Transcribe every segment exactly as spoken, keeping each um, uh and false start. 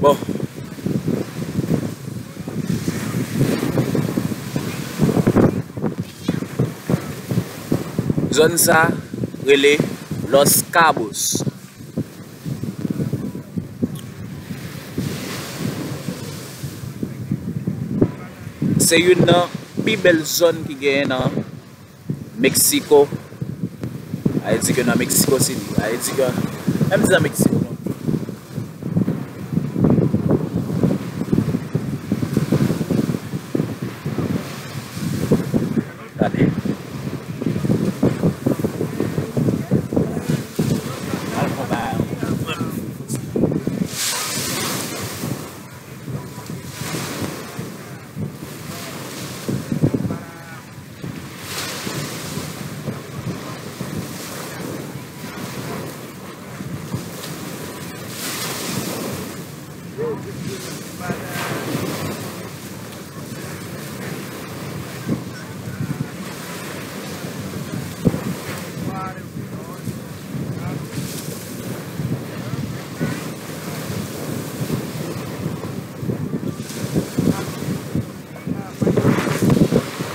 Bon. Zòn sa rele Los Cabos. Se youn nan pi bèl zòn ki genyen nan Meksiko. A vle di ke nan Meksiko City. A vle di ke, menm di nan Meksiko, non. Gade.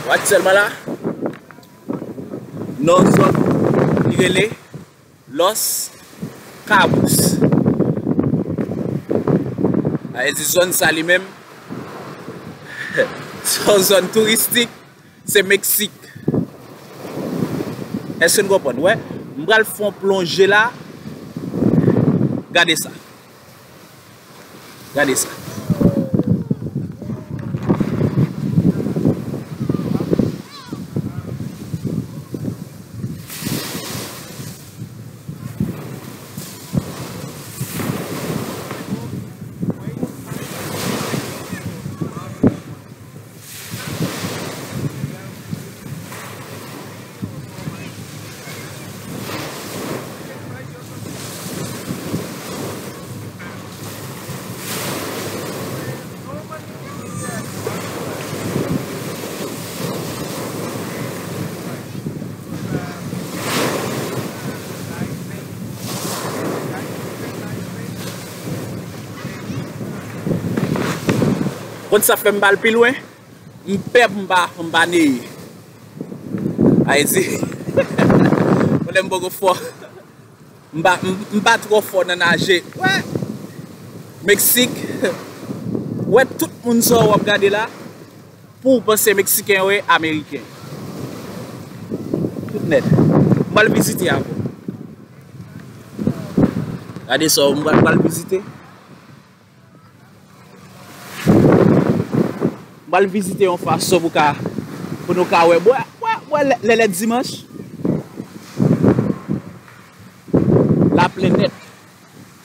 Aktyèlman la, nan zòn ki rele Los Cabos. A vle di zòn sa li menm, se yon zòn touristik, se Meksik. Èske n konprann? Wè, m pral fè yon plonje la. Gade sa. Gade sa. Konn sa fè m pa al pi lwen? M pè pou m pa, pou m pa neye. Ayiti. Konnen m poko fò. M pa, m, m pa twò fò nan naje. Wè. Meksik. Wè tout moun sa w ap gade la. Pou w panse Meksiken yo ye, Ameriken. Tout nèt. M pral vizite ankò. Gade sa, m pral, pral vizite. M pral vizite yon fason pou ka, pou nou ka wè. Bwè, bwè, bwè, lè, lè, lè dimanch. Laplen nèt.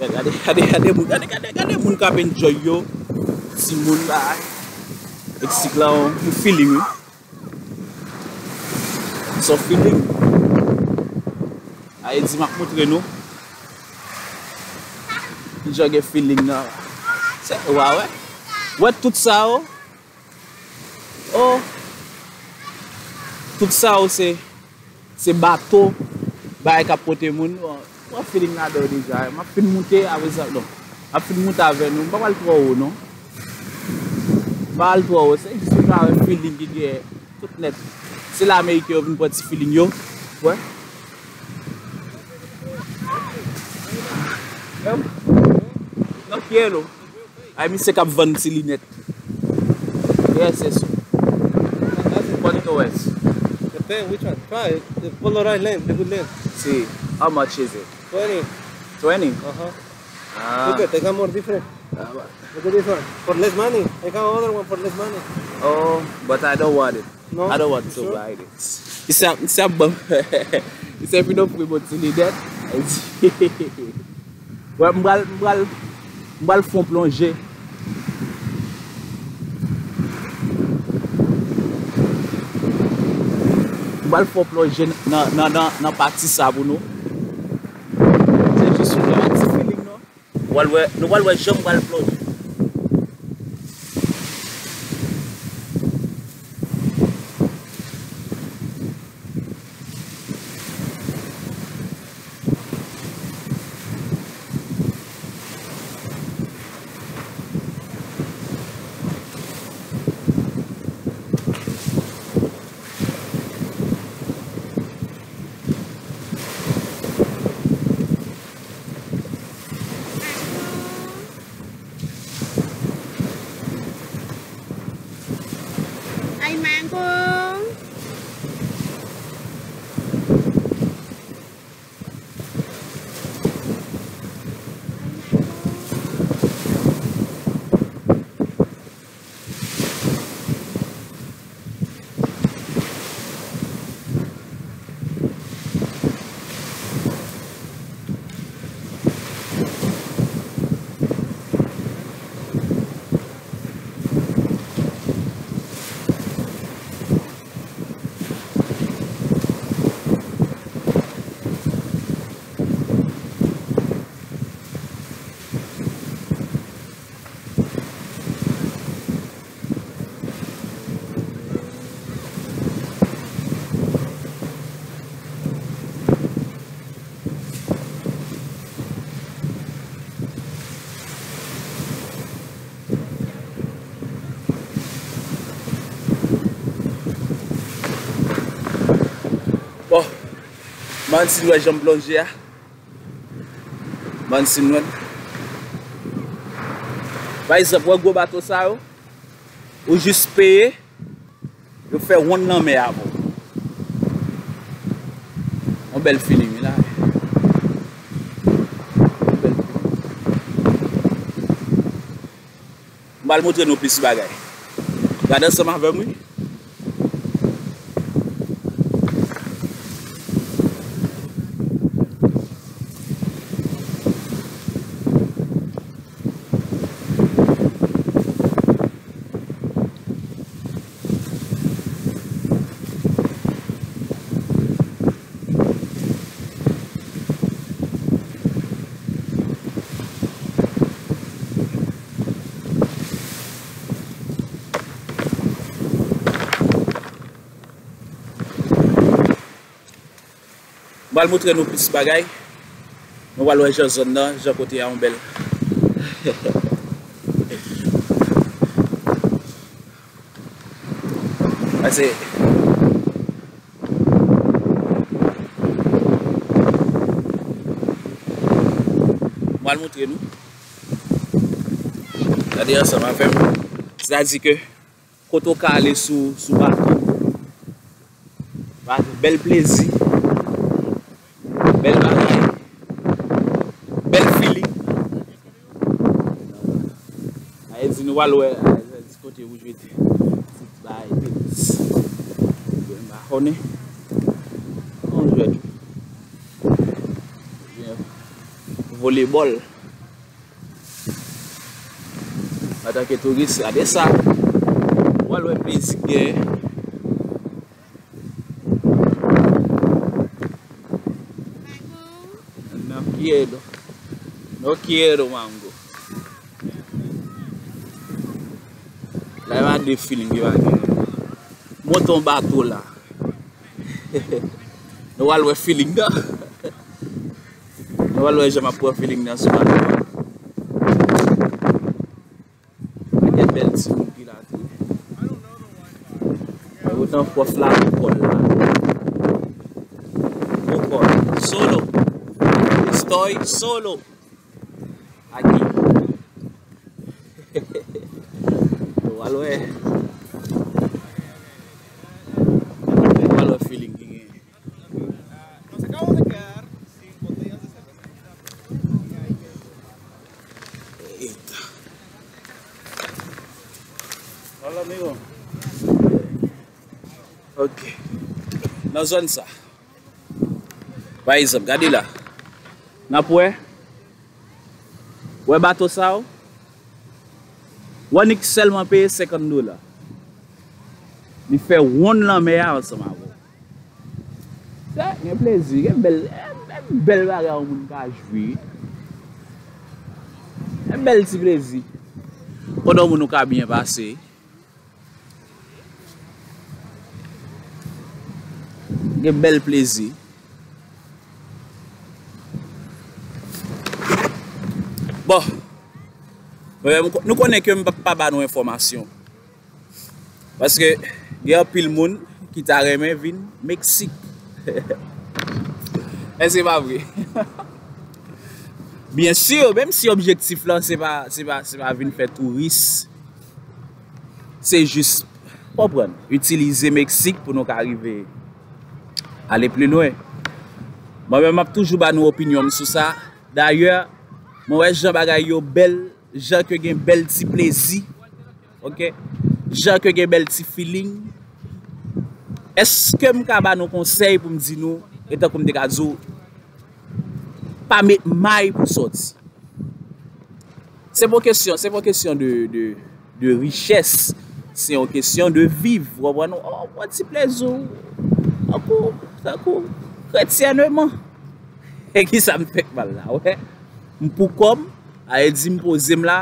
Gade, gade, gade moun, gade, gade, gade moun k ap enjoy yo. Timoun bagay. Meksik la, yon, yon feeling, wi. It's a feeling. A, e di m ap montre nou. Kijan gen feeling nan. Se, wa wè. Wè tout sa yo. Oh. Tout sa yo se, se bato, bagay k ap pote moun. Pran feeling ladan yo deja. M ap fin moute, apre sa, non. M ap fin moute avè nou. M pa pral twò wo, non. M pa pral twò wo. Se jis pou ka wè feeling ki gen tout nèt. Se la Ameriken yo vin pran ti feeling yo. Wè. Nan pye nou. Ay, misye k ap vann ti linèt. Yes, yes. That's it. What is the West? The pen, which one? Try it. The polarized lens, the good lens. See, how much is it? Twenty. Twenty? Uh-huh. Ah. Look at, they got more different. Ah, what? Look at this one. For less money. They got other one for less money. Oh, but I don't want it. No? I don't want to ride it. It's a, it's a bum. It's a freedom free, but in the dead. Well, m pral, m pral, m pral fon plonje. M pral fè w plonje nan, nan, nan, nan pati sa pou nou. Se jis yon ti feeling, non. Nou pral wè, nou pral wè jan m pral plonje. Ay, mango. Bon, m ann si nou wè jan m plonje a. M ann si nou wè. Pa egzanp, wè gwo bato sa yo, ou jis peye, yo fè wonn lanmè avè w. Yon bèl feeling, wi, la. Yon bèl feeling. M pral montre nou plis bagay. Gade ansanm avè m, wi. M pral montre nou plis bagay. Nou pral wè jan zòn nan, jan kote a yon bèl. Pase. M pral montre nou. Gade ansanm avè m. Sètadi ke kote w ka ale sou, sou bato. Bèl plezi. Bèl bagay. Bèl feeling. Sa vle di nou pral wè, sa vle di kote pou jwe ti bagay tenis. Oubyen m pa konnen. Yon jwèt. Oubyen volebòl. Antanke touris, gade sa. Ou al wè plezi k genyen. No quiero. No quiero mango. La, e pa de feeling ki pa gen. Monte yon bato la. Nou al wè feeling nan. Nou al wè jan m ap pran feeling nan sou bato a. Pakèt bèl timoun ki la tou. Otan pwòf la, lekòl la. Poko. Solo. Estoy solo. Aki. Nou al wè. Nou al wè feeling ki gen. Nos acabamos de quedar sin botellas de cerveza. Ok. Nan zòn sa. Pa egzanp, gade la. N ap wè. Wè bato sa yo? W annik sèlman peye senkant dola. Li fè wonn lanmè a ansanm avè w. Sa gen plezi, gen bèl, gen bèl bagay yon moun ka jwi. Gen bèl ti plezi. Pandan yon moun ou ka byen pase. Gen bèl plezi. Bon, mwen menm, nou konnen ke m p ap pa ba nou enfòmasyon. Paske gen anpil moun ki ta renmen vin Meksik. Èske pa vre? Byen si, menm si objektif lan se pa, se pa, se pa vin fè touris, se jis, konprann, itilize Meksik pou nou ka rive ale pli lwen. Mwen menm, m ap toujou ba nou opinyon m sou sa. Dayè, mwen wè jan bagay yo bèl, jan ke gen bèl ti plezi, ok? Jan ke gen bèl ti feeling. Èske m ka ba nou konsèy pou m di nou, e tankou m te ka di w, pa met may pou sòti? Se pa kesyon, se pa kesyon de, de, de richès. Se yon kesyon de viv. Ou konprann? Ou pran ti plezi w. Tankou, tankou, kretyènman. E kisa m fèk mal la, wè? M pou kò m, a e di m poze m la.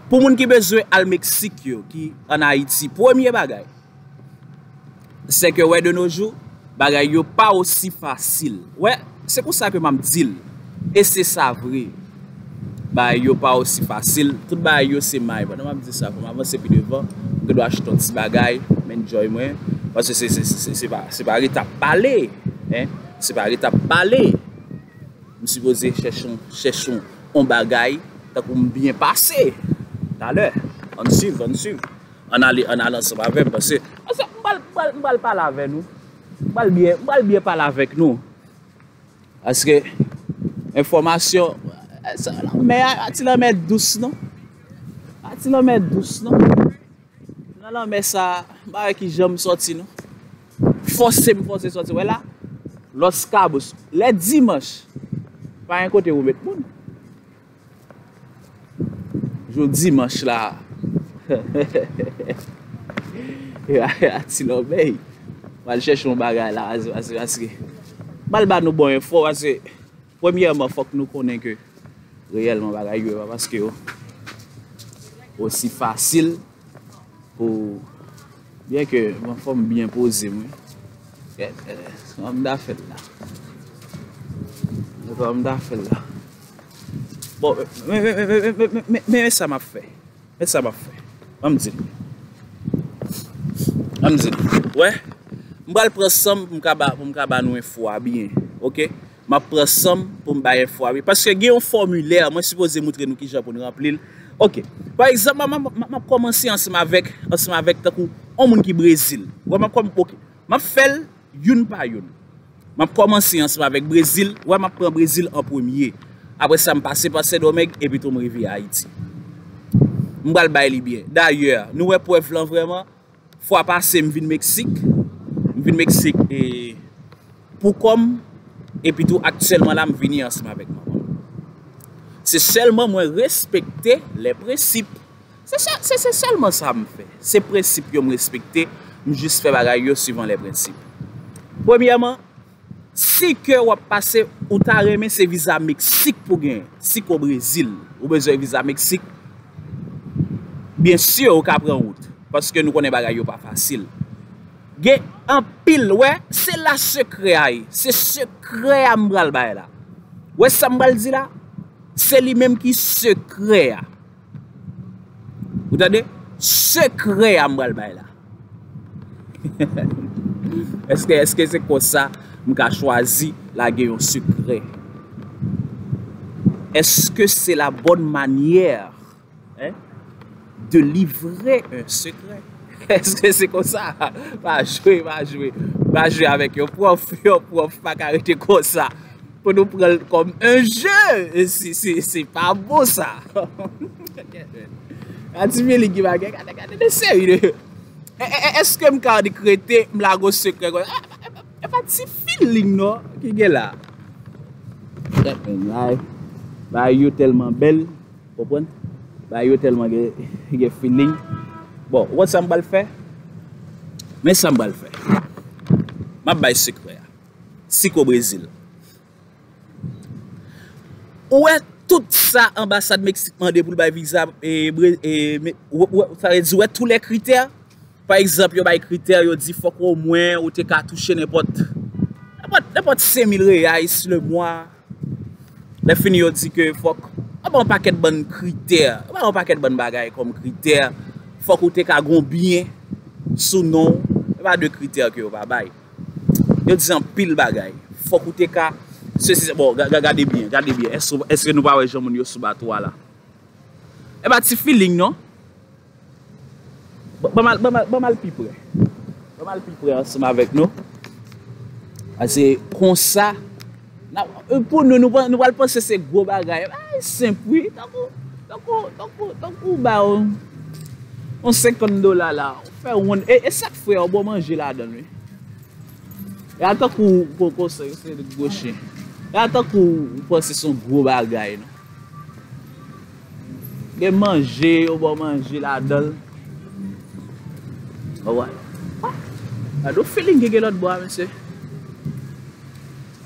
Pou moun ki bezwen al Meksik yo, ki ann Ayiti, premye bagay, se ke, wè, de nos jours, bagay yo pa osi fasil. Wè, se pou sa ke m ap di l. E se sa vre. Bagay yo pa osi fasil. Tout bagay yo se may. Pandan m ap di sa, fò m avanse pi devan. M gen dwa achte yon ti bagay, m enjoy mwen. Paske se, se, se, se, se pa, se pa rete ap pale. Hein? Se pa rete ap pale. M sipoze chèche yon, chèche yon, yon bagay, tankou m byen pase. Talè, ann swiv, ann swiv. Ann ale, ann ale ansanm avè m, paske, paske m pral, m pral, m pral pale avè nou. M pral byen, m pral byen pale avèk nou. Paske enfòmasyon, sa, lanmè a, a ti lanmè dous, non. A ti lanmè dous, non. Nan lanmè sa, m pa wè kijan m sòti, non. Fòse m fòse sòti. Wè la, Los Cabos. Lè dimanch, pa gen kote ou met moun. Jou dimanch la, a ti lòbèy. M al chèche yon bagay la, paske, paske, paske. M al ba nou bon enfo, paske, premyèman, fòk nou konnen ke reyèlman bagay yo, e pa paske yo osi fasil pou, byen ke, bon, fò m byen poze m, wi. Kòman m ta fè l la? Kòman m ta fè l la? Bon, men, men, men sa m ap fè. Men sa m ap fè. Ban m di l. Ban m di l. Wè, m pral pran san m pou m ka ba, pou m ka ba nou enfo a byen. Ok? M ap pran san m pou m bay enfo a byen. Paske gen yon fòmilè, mwen sipoze moutre nou kijan pou n ranpli l. Ok. Pa egzanp, m, m, m, m ap kòmanse ansanm avèk, ansanm avèk tankou yon moun ki Brezil. Wè, m ap kòm, ok. M ap fè l youn pa youn. M ap kòmanse ansanm avèk Brezil. Wè, m ap pran Brezil an premye. Apre sa, m pase pa Sendomeng, epi tou m rive Ayiti. M pral bay li byen. Dayè, nou wè prèv lan vrèman, fwa pase, m vin Meksik. M vin Meksik, e, pou kò m, epi tou aktyèlman la, m vini ansanm avèk manman m. Se sèlman mwen respekte lè prensip. Se sè-, se, se sèlman sa m fè. Se prensip yo m respekte, m jis fè bagay yo suivan lè prensip. Premyèman, si ke w ap pase, ou ta renmen se viza Meksik pou genyen, si ke w Brezil, ou bezwen viza Meksik, byen si ou ka pran wout, paske nou konnen bagay yo pa fasil. Gen anpil, wè, se la sekrè a ye, se sekrè a m pral bay la. Wè sa m pral di la, se li menm ki sekrè a. Ou tande? Sekrè a m pral bay la. Èske, èske se konsa m ka chwazi lage yon sekrè? Èske se la bòn manyè, hein, de livrer un secret? Èske se konsa? Pa jwe, pa jwe. Pa jwe avèk yon pwòf, yon pwòf pa ka rete konsa. Pou nou pran l kòm un jeu. E se, se, se pa bon sa. Gade ti Fili ki bagay, gade, gade de serye. E, e, e, èske m ka di k rete, m lage yon sekrè konsa? E, e, e, e pa ti feeling non ki gen la. Gade, bay, bay yo tèlman bèl, konprann? Bay yo tèlman gen, gen feeling. Bon, ou konn sa m pral fè? Men sa m pral fè. M ap bay sekrè a. Siko Brezil. Ou wè tout sa anbasad Meksik mande pou l bay viza, e, Bre- e, me- ou- ou- sa vle di, ou wè tous les critères. Pa egzanp, yo bay kritè, yo di fòk omwen ou te ka touche nenpòt, nenpòt, nenpòt senk mil reais le mwa. Lè fini, yo di ke fòk, yo ba yon pakèt bann kritè, yo ba yon pakèt bann bagay kòm kritè. Fòk ou te ka gon byen sou non w. E pa de kritè ke yo pa bay. Yo di anpil bagay. Fòk ou te ka, se, se, bon, ga- ga- gade byen, gade byen. Èske, èske nou pa wè jan moun yo sou bato a la? E pa ti feeling non. Ban m al, ban m al, ban m al pi pre. Ban m al pi pre ansanm avèk nou. Paske konsa, n ap- pou nou, nou, pran- nou pral panse se gwo bagay. Ay, senp wi. Tankou, tankou, tankou, tankou w ba w yon senkant dola la. Ou fè yon, e, e sa k fre, yo ba w manje ladan l wi. E a tankou w poko se, se gwo chen. E a tankou w panse se yon gwo bagay non. Gen manje, yo ba w manje ladan l. Alright. Gade yon feeling ki gen lòt bò a, mesye.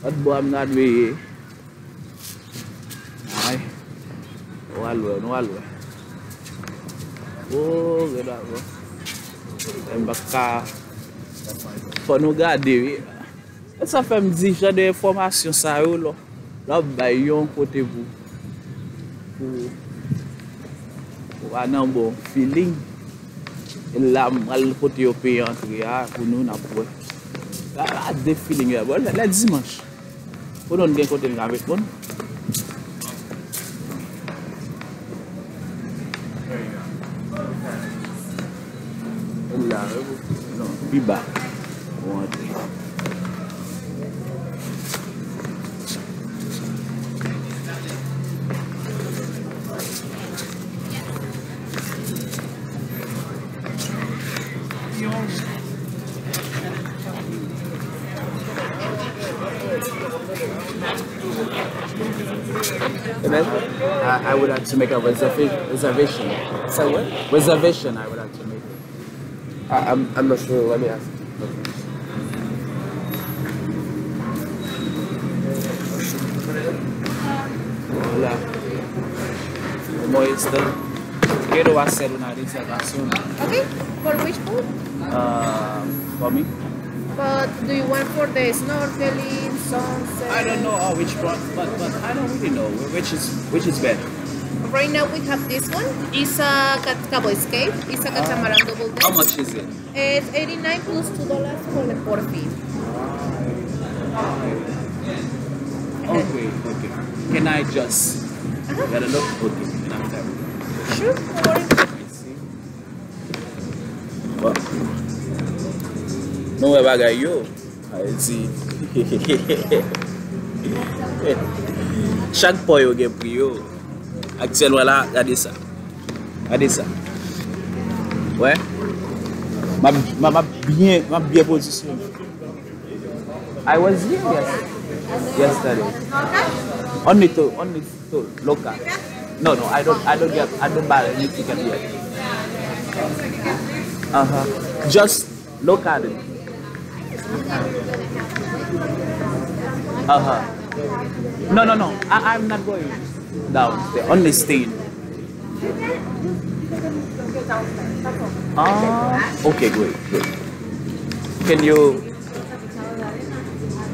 Lòt bò a m ta dwe ye. Ay. Nou al wè, nou al wè. Oh, gade la, bro. M pa ka. Fò nou gade, wi. E sa fè m di, jan de enfòmasyon sa yo, lò, lò ap bay yon kote pou, pou, pou pa nan bon feeling. E la, m al kote yo peye antre a, pou nou, n ap wè. La, la, de feeling yo, bon, lè, lè dimanch. Pou nou, n gen kote n ka met moun. La, non, pi ba. Ou antre. Amen. I, I would like to make a reserva- reservation. Say what? Reservation, I would like to make. I, I'm, I'm not sure. Let me ask. Hola. ¿Cómo está? Quiero hacer una reservación. Okay, for which food? Uh, for me? But do you want for the snorkeling, sunset? I don't know uh, which one, but, but I don't really know wh- which is which is better. Right now we have this one. It's a cat- cowboy escape. It's a catamaran double deck. How much is it? It's eighty-nine plus two dollars for the port fee. Okay, okay. Can I just get a look? Okay, and after. Sure, no worries. Bon. Nou wè bagay yo. Ayiti. Chak pò yo gen pri yo. Aktyèlman la, gade sa. Gade sa. Wè. M ap, m ap, m ap byen, m ap byen pozisyone. I was here yes, yesterday. Only to, only to local. No, no, I don't, I don't get, I don't buy any ticket yet. Uh-huh. Just local. Uh-huh. No, no, no. I, I'm not going downstairs. Only staying. Ah, okay, great, great. Can you,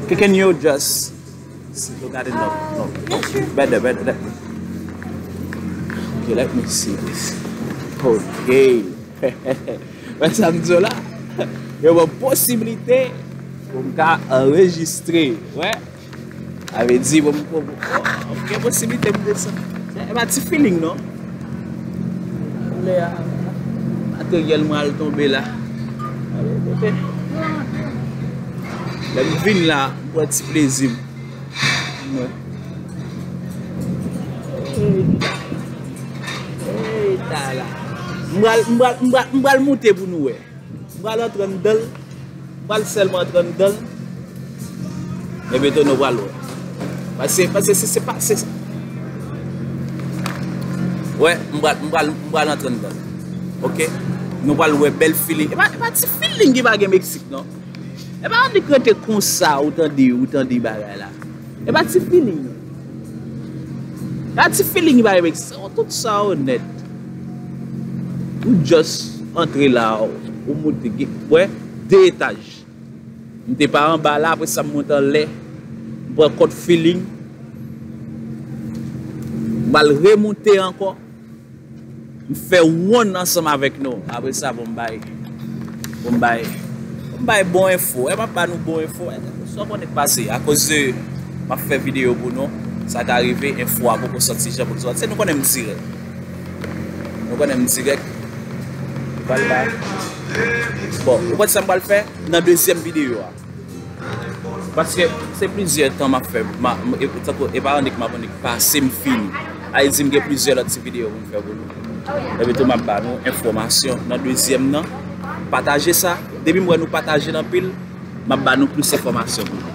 ca- can you just see, look at it? No, no. Yeah, sure. Better, better. Let me, okay, let me see this. Okay. Wè sa m di w la? Yo ban posiblite pou m ka anrejistre. Wè. Sa vle di, bon, m, bon, bon, m gen posiblite m desann. E pa ti feeling, non. Lè a, materyèl mwen al tonbe la. Lè m vin la, m pran ti plezi m. Eita la. M pral, m pral, m pral, m pral moute pou nou wè. M pral antre anndan l. M pral sèlman antre anndan l. Ebyen tou nou pral wè. Paske, paske se, se pa, se, wè, m pral, m pral, m pral antre anndan l. Oke? Nou pral wè bèl feeling. E pa, e pa ti feeling ki pa gen Meksik, non. E pa annik rete konsa, ou tande, ou tande bagay la. E pa ti feeling. E pa ti feeling ki pa gen Meksik. Tout sa onèt. Ou just antre la, ou moute, gen, wè, de etaj. M te pa anba la, apre sa m monte anlè. M pran kòt feeling. M al remonte ankò. M fè wonn ansanm avèk nou. Apre sa, bon, m bay, bon, m bay, bon, m bay bon enfo. E m ap ba nou bon enfo. Sa w konnen k pase. Akoz de m ap fè videyo pou nou, sa ka rive, enfo a poko sòti jan pou l sòti. Se nou konnen m dirèk. Nou konnen m dirèk. Pral la. Bon, ou konn sa m pral fè? Nan dezyèm videyo a. Paske se plizyè tan m ap fè, m a, m, e, tankou, e pa annik m ap annik pase m fini. A di m gen plizyè lòt ti videyo pou m fè pou nou. Epi tou m ap ba nou enfòmasyon nan dezyèm nan. Pataje sa. Depi m wè nou pataje l anpil, m ap ba nou plis enfòmasyon pou nou.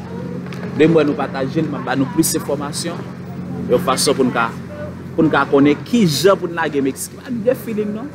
Depi m wè nou pataje l, m ap ba nou plis enfòmasyon. Yon fason pou n ka, pou n ka konnen kijan pou n lage Meksik. Pa de feeling non.